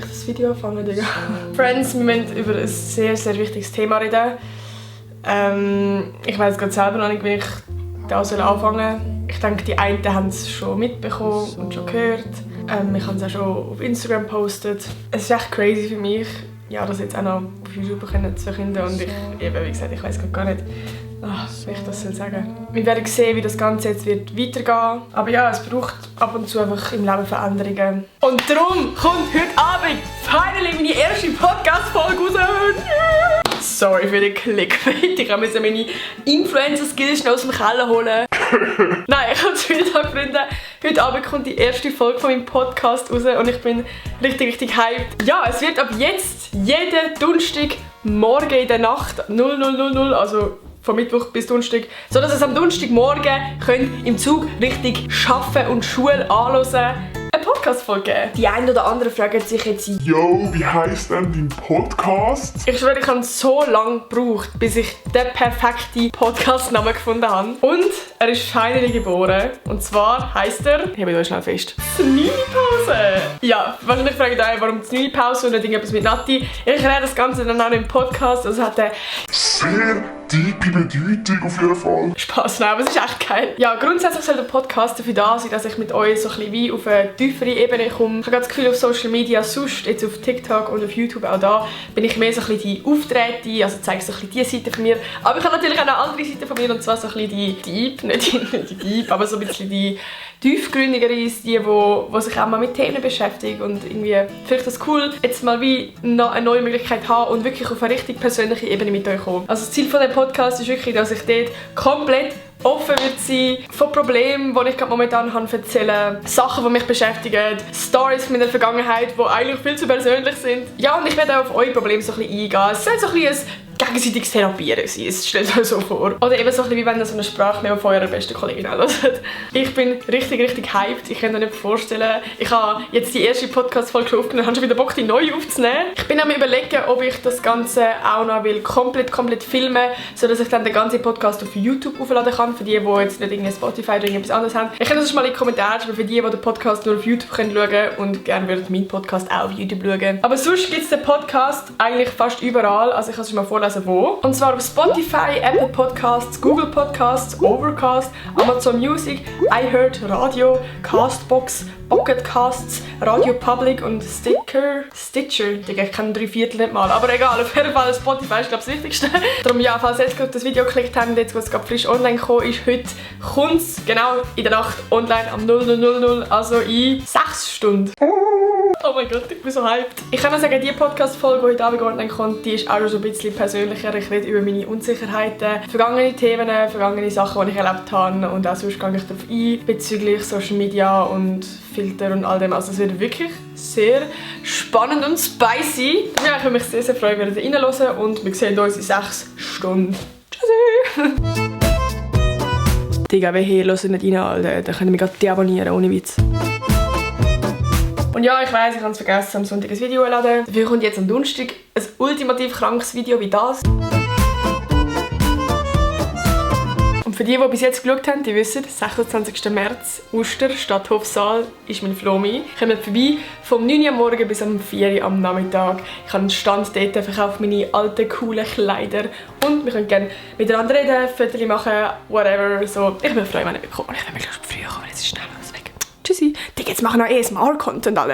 ich das Video anfangen, Digga? Friends, wir müssen über ein sehr, sehr wichtiges Thema reden. Ich weiß gerade selber noch nicht, wie ich da anfangen soll. Ich denke, die einen haben es schon mitbekommen und schon gehört. Ich habe es auch schon auf Instagram gepostet. Es ist echt crazy für mich, ja, das jetzt auch noch auf YouTube zu verkünden. Und ich, eben, wie gesagt, ich weiß gar nicht, wie ich das sagen soll. Wir werden sehen, wie das Ganze jetzt wird weitergehen. Aber ja, es braucht ab und zu einfach im Leben Veränderungen. Und darum kommt heute Abend finally meine erste Podcast-Folge raus. Sorry für den Clickbait. Ich musste meine Influencer-Skills schnell aus dem Keller holen. Nein, ich habe es wieder gefunden. Heute Abend kommt die erste Folge von meinem Podcast raus und ich bin richtig hyped. Ja, es wird ab jetzt jeden Donnerstag morgen in der Nacht 00:00, also von Mittwoch bis Donnerstag, sodass es am Donnerstagmorgen könnt im Zug richtig arbeiten und Schule anhören, eine Podcast-Folge geben. Die einen oder anderen fragen sich jetzt, yo, wie heisst denn dein Podcast? Ich schwöre, ich habe so lange gebraucht, bis ich den perfekten Podcast-Namen gefunden habe. Und er ist finally geboren. Und zwar heisst er, ich habe euch schnell fest, Znüni-Pause. Ja, wahrscheinlich fragt ihr euch, warum Znüni-Pause und nicht irgendetwas mit Nati. Ich rede das Ganze dann auch im Podcast. Also hat er sehr tiefe Bedeutung auf jeden Fall. Spass, nein, aber es ist echt geil. Ja, grundsätzlich soll der Podcast dafür da sein, dass ich mit euch so ein bisschen wie auf eine tiefere Ebene komme. Ich habe das Gefühl, auf Social Media sonst, jetzt auf TikTok und auf YouTube auch da, bin ich mehr so ein bisschen die Auftrete, also zeige so ein bisschen diese Seite von mir. Aber ich habe natürlich auch eine andere Seite von mir, und zwar so ein bisschen die Deep, nicht die Deep, aber so ein bisschen die tiefgründigere, die sich auch mal mit Themen beschäftigt und irgendwie finde ich das cool, jetzt mal wie eine neue Möglichkeit haben und wirklich auf eine richtig persönliche Ebene mit euch kommen. Also das Ziel von dem Podcast ist wirklich, dass ich dort komplett offen wird sein von Problemen, die ich gerade momentan erzählen, Sachen, die mich beschäftigen, Stories von meiner Vergangenheit, die eigentlich viel zu persönlich sind. Ja, und ich werde auch auf eure Probleme so ein bisschen eingehen. Es soll so ein bisschen ein gegenseitiges Therapieren sein, es stellt euch so vor. Oder eben so ein bisschen wie wenn ihr so eine Sprachmemo von eurer besten Kollegin hört. Ich bin richtig hyped, ich kann mir nicht vorstellen. Ich habe jetzt die erste Podcast-Folge aufgenommen und habe schon wieder Bock, die neue aufzunehmen. Ich bin am überlegen, ob ich das Ganze auch noch komplett filmen, sodass ich dann den ganzen Podcast auf YouTube aufladen kann, für die jetzt nicht irgendwie Spotify oder irgendwas anderes haben. Ich kann das mal in die Kommentare schreiben, für die den Podcast nur auf YouTube schauen können und gerne würden meinen Podcast auch auf YouTube schauen. Aber sonst gibt es den Podcast eigentlich fast überall, also ich kann es mal vorlesen, wo. Und zwar auf Spotify, Apple Podcasts, Google Podcasts, Overcast, Amazon Music, iHeart Radio, Castbox, Pocket Casts, Radio Public und Stitcher. Digga, ich kenne 3/4 nicht mal, aber egal, auf jeden Fall Spotify ist glaube ich das Wichtigste. Darum ja, falls ihr jetzt gerade das Video geklickt habt, jetzt was gerade frisch online gekommen ist, heute kommt es genau in der Nacht online am 00:00, also in 6 Stunden. Oh mein Gott, ich bin so hyped. Ich kann auch sagen, die Podcast-Folge, die heute Abend online kommt, die ist auch so ein bisschen persönlicher. Ich rede über meine Unsicherheiten, vergangene Themen, vergangene Sachen, die ich erlebt habe. Und auch sonst gehe ich darauf ein, bezüglich Social Media und Filter und all dem. Also es wird wirklich sehr spannend und spicy. Ja, ich würde mich sehr freuen, wenn ihr da reinhören und wir sehen uns in 6 Stunden. Tschüssi! Digga, wenn ihr hört nicht rein, Alter, dann könnt ihr mich gerade deabonnieren, ohne Witz. Und ja, ich weiss, ich habe es vergessen, am Sonntag ein Video zu laden. Dafür kommt jetzt am Donnerstag ein ultimativ krankes Video wie das. Und für die bis jetzt geschaut haben, die wissen, 26. März, Uster, Stadthofsaal, ist mein Flomi. Kommt vorbei, vom 9 Uhr am Morgen bis am 4 Uhr am Nachmittag. Ich habe einen Stand dort, verkaufe meine alten, coolen Kleider. Und wir können gerne miteinander reden, Fotos machen, whatever. So. Ich bin froh, wenn ihr mitkommt. Ich will mich früher kommen, jetzt ist schnell alles weg. Tschüssi. Die jetzt machen noch ASMR-Content alle.